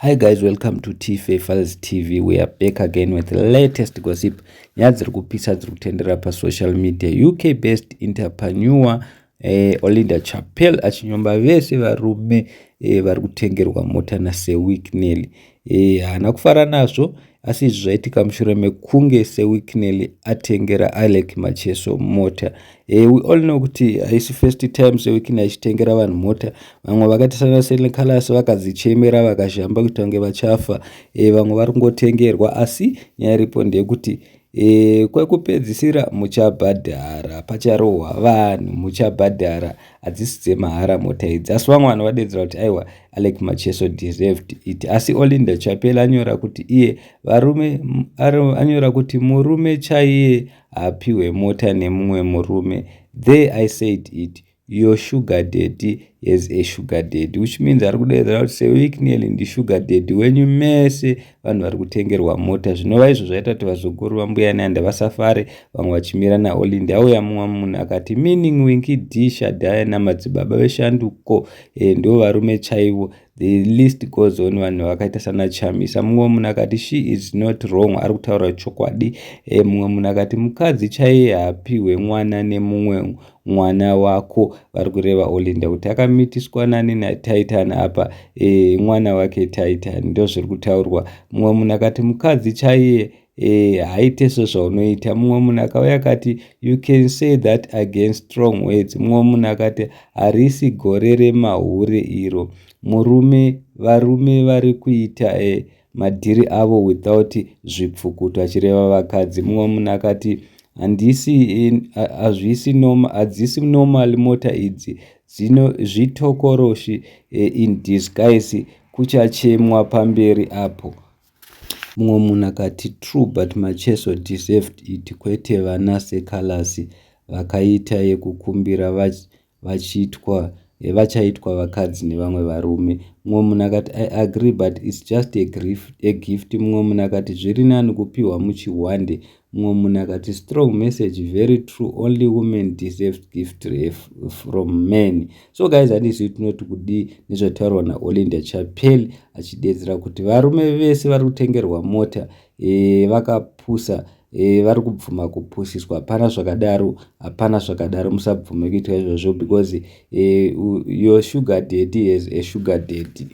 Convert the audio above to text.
Hi guys, welcome to TFA Files TV. We are back again with the latest gossip. Nyaya dziri kupisa dziri kutendera pasocial media. UK based entrepreneur Olinda Chapel achinyomba vese varume vari kutengerwa mota naSir Wicknell. Haana kufara nazvo, asi izvi zvaitika mushure mekunge Sir Wicknell atengera Alec Macheso mota. We all know kuti haisi first time Sir Wicknell achitengera vanhu mota. Vamwe vakaita sana Seh Calaz vakadzichemera, vakazhamba kuita kunge vachafa. Vamwe vari kungotengerwa, asi nyaya iripo ndeyekuti kwekupedzisira muchabhadhara, pacharohwa vanhu, muchabhadhara. Hadzisi dzemahara mota idzi. Asi vamwe vanhu vadedzera kuti aiwa, Alec Macheso deserved it. Asi Olinda Chapel anyora kuti iye varume, anyora kuti murume chaiye haapiwe mota nemumwe murume. "There, I said it. Your sugar daddy is a sugar daddy," which means ari kudedzera kuti Sir Wicknell ndisugar daddy wenyu mese vanhu vari kutengerwa mota, zvinova izvo zvaita kuti vazukuru vaMbuya Nehanda vasafare, vamwe vachimira naOlinda. Auya mumwe munhu akati, "Meaning Winky D, Shadaya namadzibaba veshanduko ndo varume chaivo." The list goes on, vanhu vakaita sana Chamisa. Mumwe munhu akati, "She is not wrong, ari kutaura chokwadi." Mumwe munhu akati, "Mukadzi chaiye haapiwe mwana nemumwe mwana wako." Vari kureva Olinda kuti akamitiswa nani naTitan apa mwana wake Titan, ndo zviri kutaurwa. Mumwe munhu akati, "Mukadzi chaiye haite sezvaunoita." Mumwe munhu akauya akati, "You can say that again, strong words." Mumwe munhu akati, "Harisi gore remahure iro. Murume, varume vari kuita madhiri avo without zvipfukuto," achireva vakadzi. Mumwe munhu akati, "Hadzisi normal mota idzi, zvitokoroshi in disguise. Kuchachemwa pamberi apo." Mumwe munhu akati, "True, but Macheso deserved it, kwete vana Seh Calaz vakaita yekukumbira vachaitwa vakadzi nevamwe varume." Mumwe munhu akati, "I agree, but it's just a gift." Mumwe munhu akati, "Zviri nani kupiwa muchihwande." Mumwe munhu akati, "Strong message, very true. Only women deserve gift from men." So guys, handizivi tinoti kudii nezvataurwa naOlinda Chapel achidedzera kuti varume vese vari kutengerwa mota vakapusa, vari kubvuma kupusiswa. Hapana zvakadaro, hapana zvakadaro. Musabvume kuitwa izvozvo because your sugar daddy is a sugar daddy.